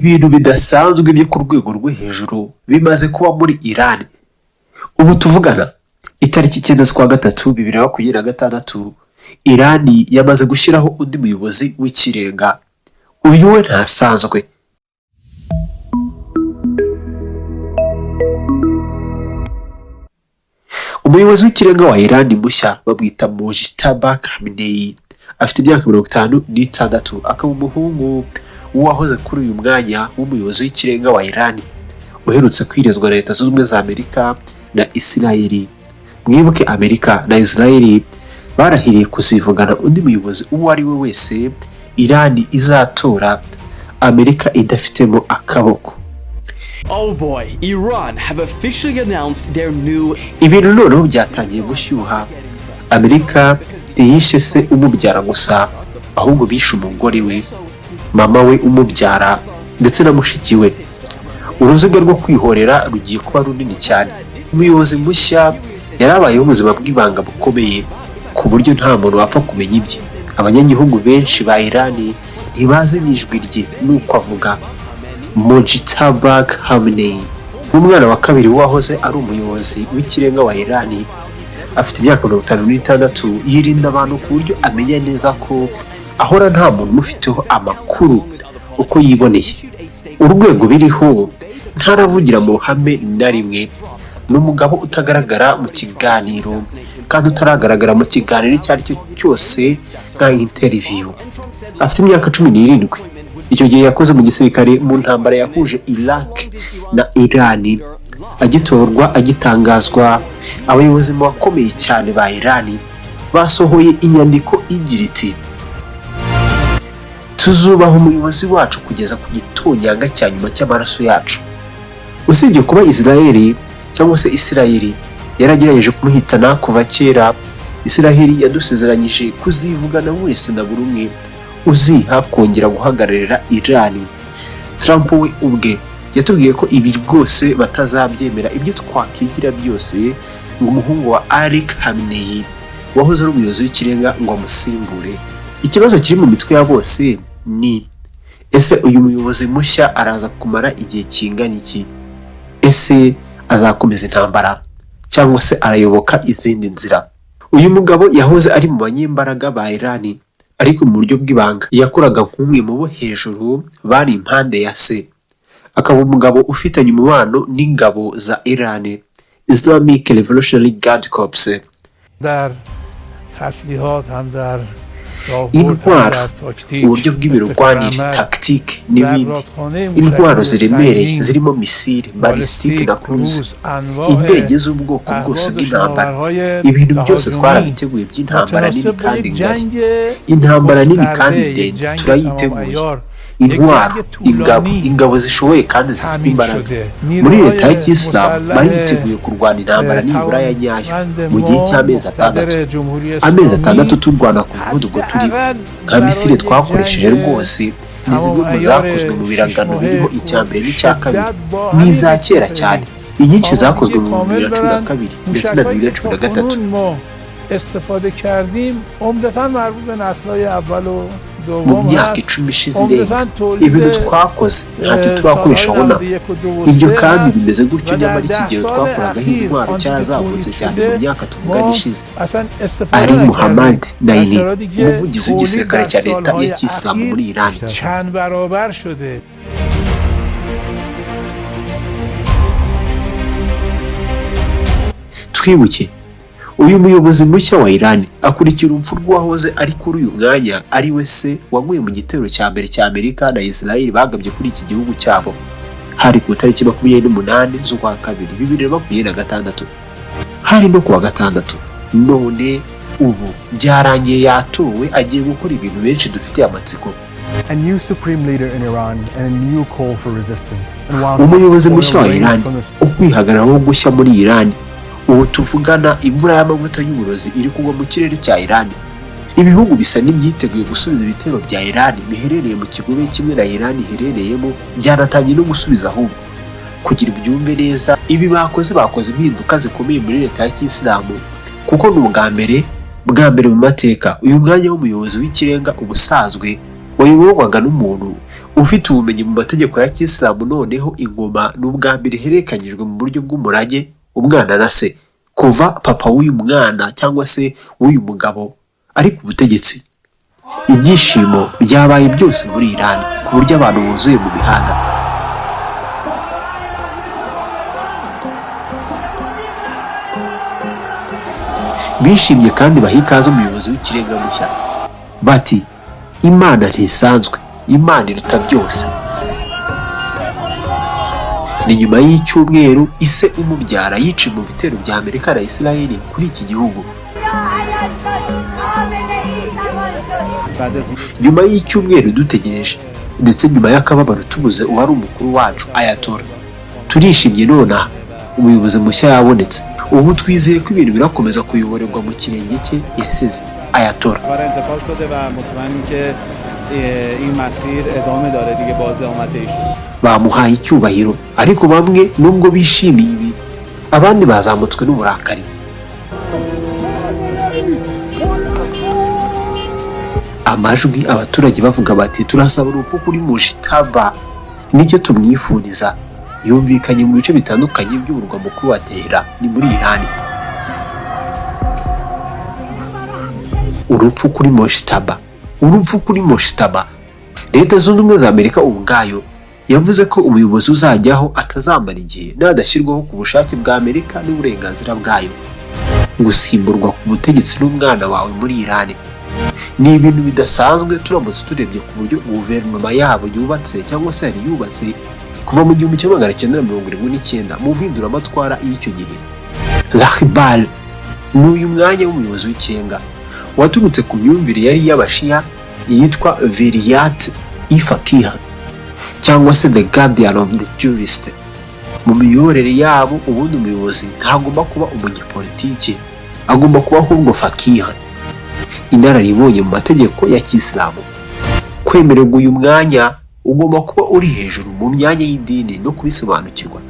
Ibintu bidasanzwe byo ku rwego rwo hejuru bimaze kuba muri Iran. Ubu tuvugana itariki 9 z'ukwa 3 2026, Iran yamaze gushyiraho undi muyobozi w'ikirenga. Uyu we ntasanzwe. Umuyobozi w'ikirenga wa Iran mushya bamwita Mojtaba Khamenei, afite imyaka 56, akaba umuhungu w'uwahoze kuri uyu mwanya w'umuyobozi w'ikirenga wa Iran uherutse kwirezwa na Leta Zunze Ubumwe za Amerika na Isirayeli. Mwibuke Amerika na Isirayeli barahiriye kuzivugana undi muyobozi uwo ari we wese Iran izatora, Amerika idafitemo akaboko. Oh boy, Iran have officially announced their new Ibintu noneho byatangiye gushyuha. Amerika ntiyishe se umubyara gusa, ahubwo bishe umugore we, mama we umubyara, ndetse na mushiki we. Uruziga rwo kwihorera rugiye kuba runini cyane. Umuyobozi mushya yarabayeho ubuzima bw'ibanga bukomeye, ku buryo nta muntu wapfa kumenya ibye. Abanyagihugu benshi ba Irani ntibazi n'ijwi rye n'uko avuga. Mojtaba Khamenei nk'umwana wa kabiri w'uwahoze ari umuyobozi w'ikirenga wa Irani, afite imyaka 56, yirinda abantu ku buryo amenya neza ko ahora nta muntu umufiteho amakuru uko yiboneye. Urwego biriho ntaravugira mu ruhame na rimwe. Ni umugabo utagaragara mu kiganiro kandi utaragaragara mu kiganiro icyo ari cyo cyose nka interview. Afite imyaka 17. Icyo gihe yakoze mu gisirikare mu ntambara yahuje Iraq na Iran. Agitorwa, agitangazwa, abayobozi mu bakomeye cyane ba Iran basohoye inyandiko igira iti: "Tuzubaha umuyobozi wacu kugeza ku gitonyanga cya nyuma cy'amaraso yacu." Usibye kuba Israel cyangwa se Isirayeli yaragerageje kumuhitana kuva kera, Isiraheli yadusezeranyije kuzivugana wese na buri umwe uziha kongera guhagararira Iran. Trump we ubwe yatubwiye ko ibi rwose batazabyemera, ibyo twakigira byose, ngo umuhungu wa Ali Khamenei wahoze ari umuyobozi w'ikirenga ngo amusimbure. Ikibazo kiri mu mitwe ya bose ni: ese uyu muyobozi mushya araza kumara igihe kingana iki? Ese azakomeza intambara cyangwa se arayoboka izindi nzira? Uyu mugabo yahoze ari mu banyembaraga ba Iran, ariko mu buryo bw'ibanga yakoraga nk'umwe mu bo hejuru bari impande ya se, akaba umugabo ufitanye umubano n'ingabo za Iran, Islamic Revolutionary Guard Corps. در تسلیحات هم در راهبرد هم Intwaro, در تاکتیک uburyo bw'imirwanire, ابتکار عمل، tactique در n'ibindi, رادخانه intwaro موشک‌های ziremereye سنگین، zirimo missile balistique بالستیک na cruise, کروز انواع indege z'ubwoko bwose پهپاد و bw'intambara, شناورهای ibintu byose تهاجمی twarabiteguye by'intambara nini متناسب با kandi یک ngari, جنگ intambara nini kandi گسترده، یک ndende جنگ تمام turayiteguye. عیار، یک Intwaro, جنگ ingabo, طولانی ingabo zishoboye kandi zifite تامین imbaraga. شده. Muri leta ya نیروهای kisilamu مسلح bariteguye kurwana intambara nibura ya nyayo توانمند mu gihe ما cy'amezi 6. مقتدر جمهوری Amezi اسلامی 6 turwana ku muvuduko turiho, حداقل nka missile برای یک twakoresheje جنگ rwose ni zimwe تمام mu عیار zakozwe mu شش birangano birimo ماهه icya با mbere n'icya kabiri, شدت با ni همین iza kera اتفاق cyane, inyinshi zakozwe آمادگی mu کامل bihumbi bibiri na cumi na دارن kabiri ndetse na موشکهایی bibiri که na cumi تا na gatatu. کنون ما استفاده کردیم عمدتا مربوط به نسل‌های اول و Mu دوم myaka هست 10 ishize irenga, عمدتا ibintu تولید twakoze ntacyo turakoreshaho سالهای na 91 و 2 و ibyo 3 kandi هست bimeze gutyo, و در nyamara 10 ikigero سال twakoragaho اخیر intwaro آنچه که cyarazamutse تولید cyane mu شده myaka tuvugana ما ishize. اصلا استفاده Ali نکردیم Muhammad در Naini, شرایطی که umuvugizi تولید w'igisirikare در cya leta ya سالهای kisilamu اخیر muri Iran. چند برابر شده. Twibuke uyu muyobozi mushya wa Iran akurikira urupfu rw'uwahoze ari kuri uyu mwanya, ari we se waguye mu gitero cya mbere cya Amerika na Israel bagabye kuri iki gihugu cyabo. Hari ku itariki 28 z'ukwa 2 2026, hari no kuwa gatandatu. None ubu byarangiye, yatowe, agiye gukora ibintu benshi dufitiye amatsiko. A new supreme leader in Iran and a new call for resistance. And while Umuyobozi oil mushya wa rains Iran, from the ukwihagararaho gushya muri Iran. Ubu tuvugana imvura y'amavuta y'uburozi iri kugwa mu kirere cya Iran. Ibihugu bisa n'ibyiteguye gusubiza ibitero bya Iran biherereye mu kigobe kimwe na Iran iherereyemo, byanatangiye no gusubiza. Ahubwo kugira ubyumve neza, ibi bakoze, bakoze impinduka zikomeye muri leta ya kisilamu, kuko ni ubwa mbere bwa mbere mu mateka uyu mwanya w'umuyobozi w'ikirenga ubusanzwe Wayoborwaga n'umuntu ufite ubumenyi mu mategeko ya kisilamu. Noneho ingoma ni ubwa mbere ihererekanyijwe mu buryo bw'umurage, umwana na se, kuva papa w'uyu mwana cyangwa se w'uyu mugabo ari ku butegetsi. Ibyishimo byabaye byose muri Iran, ku buryo abantu buzuye mu mihanda. Bishimye kandi baha ikaze umuyobozi w'ikirenga mushya, bati: "Imana ntisanzwe, Imana iruta byose." Ni nyuma y'icyumweru ise umubyara yiciwe mu bitero bya Amerika na Israel kuri iki gihugu. Nyuma y'icyumweru dutegereje, ndetse nyuma y'akababaro tubuze uwari umukuru wacu Ayatollah, turishimye nonaha umuyobozi mushya yabonetse. Ubu twizeye ko ibintu birakomeza kuyoborerwa mu kirenge cye yasize, Ayatollah. کار انتخاب شده و مطمئنیم که این مسیر ادامه داره دیگه با زعامت ایشون. Bamuhaye icyubahiro, ariko bamwe nubwo bishimiye ibi, abandi bazamutswe n'uburakari. Amajwi abaturage bavuga bati: "Turasaba urupfu kuri Mujtaba, nicyo tumwifuriza", yumvikanye mu bice bitandukanye by'umurwa mukuru wa Tehran, ni muri Iran. Urupfu kuri Mojtaba, urupfu kuri Mojtaba. Leta Zunze Ubumwe za Amerika ubwayo yavuze ko umuyobozi uzajyaho atazamara igihe nadashyirwaho ku bushake bwa Amerika n'uburenganzira bwayo. Gusimburwa ku butegetsi n'umwana wawe muri Iran ni ibintu bidasanzwe, turamutse turebye ku buryo guverinoma yabo yubatse cyangwa se yari yubatse kuva mu 1979 mu mpinduramatwara y'icyo gihe. Rahbar ni uyu mwanya w'umuyobozi w'ikirenga waturutse ku myumvire yari iy'abashiya yitwa Velayat i Faqih cyangwa se the guardian of the jurist. Mu miyoborere yabo, ubundi umuyobozi ntagomba kuba umunyepolitike, agomba kuba ahubwo faqih, inararibonye mu mategeko ya kisilamu. Kwemererwa uyu mwanya, ugomba kuba uri hejuru mu myanya y'idini no kubisobanukirwa.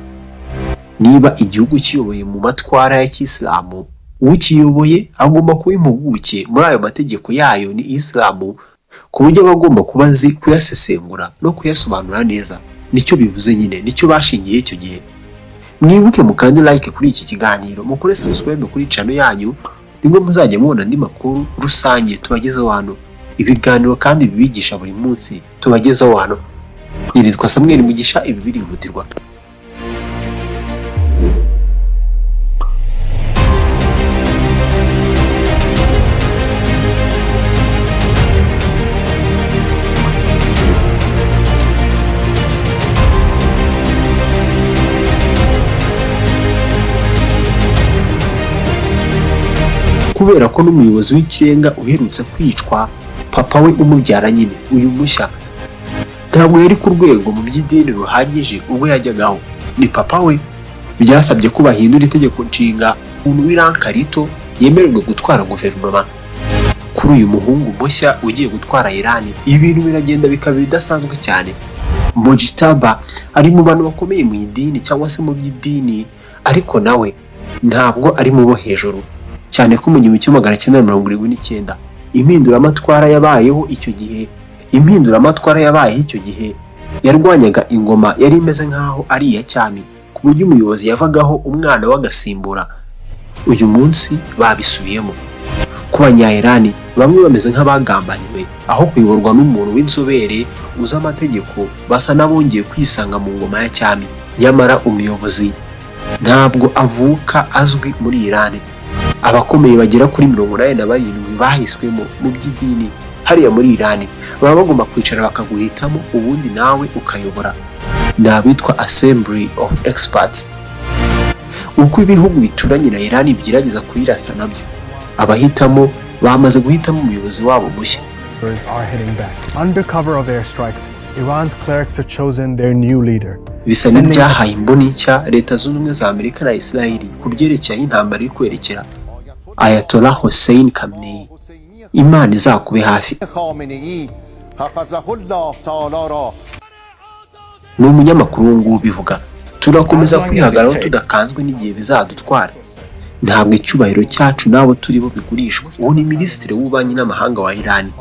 Niba igihugu kiyoboye mu matwara ya kisilamu, ukiyoboye agomba kuba impuguke muri ayo mategeko yayo, ni isilamu, ku buryo aba agomba kuba azi kuyasesengura no kuyasobanura neza. Nicyo bivuze nyine, nicyo bashingiye icyo gihe. Mwibuke mukande like kuri iki kiganiro, mukore subscribe kuri channel yanyu, nibwo muzajya mubona andi makuru rusange tubagezaho hano, ibiganiro kandi bibigisha buri munsi tubagezaho hano. Nitwa Samuel Mugisha, ibi birihutirwa. Kubera ko n'umuyobozi w'ikirenga uherutse kwicwa, papa we umubyara nyine, uyu mushya, ntabwo yari ku rwego mu by'idini ruhagije ubwo yajyagaho, ni papa we. Byasabye ko bahindura itegeko nshinga, umuntu w'iranka rito yemererwe gutwara guverinoma. Kuri uyu muhungu mushya ugiye gutwara Irani, ibintu biragenda bikaba ibidasanzwe cyane. Mojtaba ari mu bantu bakomeye mu idini cyangwa se mu by'idini, ariko nawe ntabwo ari mu bo hejuru cyane, ko mu 1979 impinduramatwara yabayeho icyo gihe, impinduramatwara yabayeho icyo gihe yarwanyaga ingoma yari imeze nk'aho ari iya cyami, ku buryo umuyobozi yavagaho umwana we agasimbura. Uyu munsi babisubiyemo. Ku Banya-Irani bamwe bameze nk'abagambaniwe. Aho kuyoborwa n'umuntu w'inzobere uzi amategeko, basa n'abongeye kwisanga mu ngoma ya cyami. Nyamara umuyobozi ntabwo avuka azwi muri Irani. Abakomeye bagera kuri 87 bahiswemo mu by'idini hariya muri Irani baba bagomba kwicara bakaguhitamo, ubundi nawe ukayobora. Ni abitwa Assembly of Experts. Uko ibihugu bituranye na Irani bigerageza kuyirasa nabyo, abahitamo bamaze guhitamo umuyobozi wabo mushya. Are heading back. Under cover of airstrikes, Iran's clerics have chosen their new leader. Bisa n'ibyahaye imboni nshya Leta Zunze Ubumwe za Amerika na Israel ku byerekeye aho intambara iri kwerekera. Ayatollah Hossein Khamenei, Imana izakube hafi. خامنه حفظه الله تعالی را. Ni umunyamakuru uwo nguwo ubivuga. Turakomeza kwihagararaho tudakanzwe n'igihe bizadutwara. Ntabwo icyubahiro cyacu n'abo turi bo bigurishwa. Uwo ni minisitiri w'ububanyi n'amahanga wa Irani.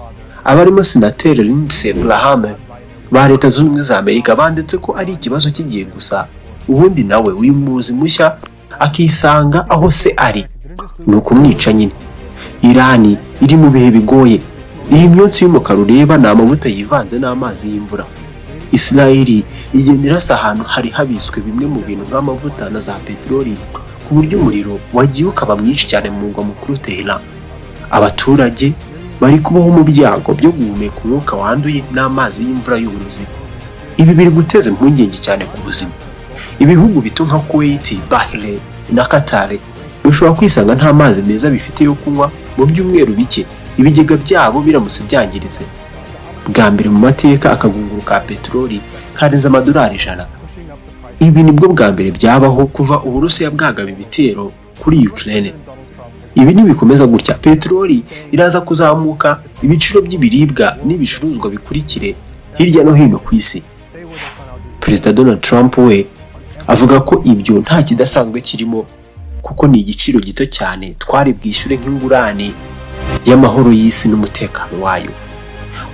Abarimo Senateri Lindsey Graham ba Leta Zunze Ubumwe za Amerika banditse ko ari ikibazo cy'igihe gusa, ubundi nawe uyu muyobozi mushya akisanga aho se ari, ni ukumwica nyine. Irani iri mu bihe bigoye. Iyi myotsi y'umukara ureba ni amavuta yivanze n'amazi y'imvura. Isirayeli igenda irasa ahantu hari habitswe bimwe mu bintu nk'amavuta na za peteroli, ku buryo umuriro wagiye ukaba mwinshi cyane mu murwa mukuru Tehran. Abaturage bari kubaho mu byago byo guhumeka umwuka wanduye n'amazi y'imvura y'uburozi. Ibi biri guteza impungenge cyane ku buzima. Ibihugu bito nka Kuwait, Bahrain na Qatar bishobora kwisanga nta mazi meza bifite yo kunywa mu byumweru bike, ibigega byabo biramutse byangiritse. Bwa mbere mu mateka, akagunguru ka peteroli karenze amadolari 100. Ibi nibwo bwa mbere byabaho kuva Uburusiya bwagaba ibitero kuri Ukraine. Ibi nibikomeza gutya, peteroli iraza kuzamuka, ibiciro by'ibiribwa n'ibicuruzwa bikurikire hirya no hino ku isi. Perezida Donald Trump we avuga ko ibyo nta kidasanzwe kirimo, kuko ni igiciro gito cyane twari bwishyure nk'ingurane y'amahoro y'isi n'umutekano wayo.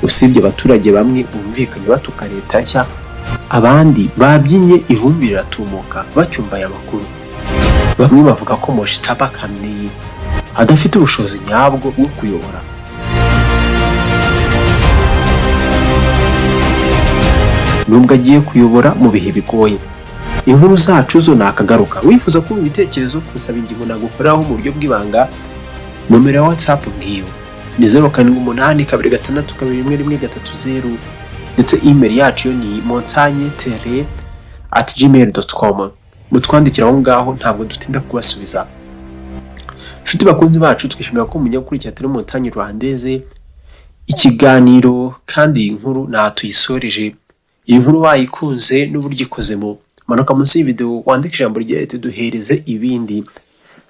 Usibye abaturage bamwe bumvikanye batuka leta nshya, abandi babyinnye ivumbi riratumuka bacyumva aya makuru. Bamwe bavuga ko Mojtaba Khamenei adafite ubushobozi nyabwo bwo kuyobora. Nubwo agiye kuyobora mu bihe bigoye, inkuru zacu zo nakagaruka. Wifuza kumva ibitekerezo, kusaba ingingo nagukoreraho mu buryo bw'ibanga, nomero ya WhatsApp ngiyo ni 0782621130, ndetse email yacu yo ni montagnetere@gmail.com. Mutwandikira aho ngaho, ntabwo dutinda kubasubiza. Inshuti bakunzi bacu, twishimira ko mujya gukurikira Tele Montagne Rwandaise ikiganiro, kandi iyi nkuru nta tuyisoreje. Iyi nkuru wayikunze n'uburyo ikozemo, manuka munsi y'ivideo wandike ijambo rigira riti "Duhereze ibindi",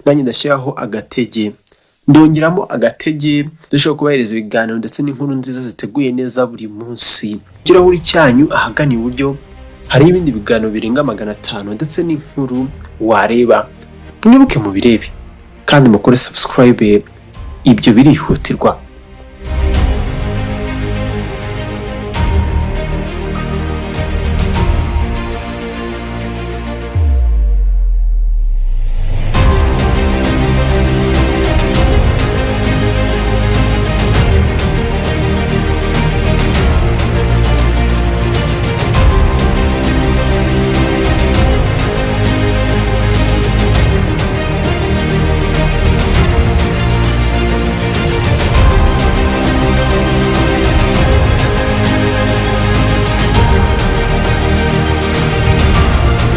nanjye ndashyiraho agatege, ndongeramo agatege, dushobora kubahereza ibiganiro ndetse n'inkuru nziza ziteguye neza buri munsi. Ikirahuri cyanyu ahagana iburyo hari ibindi biganiro birenga 500 ndetse n'inkuru wareba. Mwibuke mubirebe kandi mukore subscribe, ibyo birihutirwa.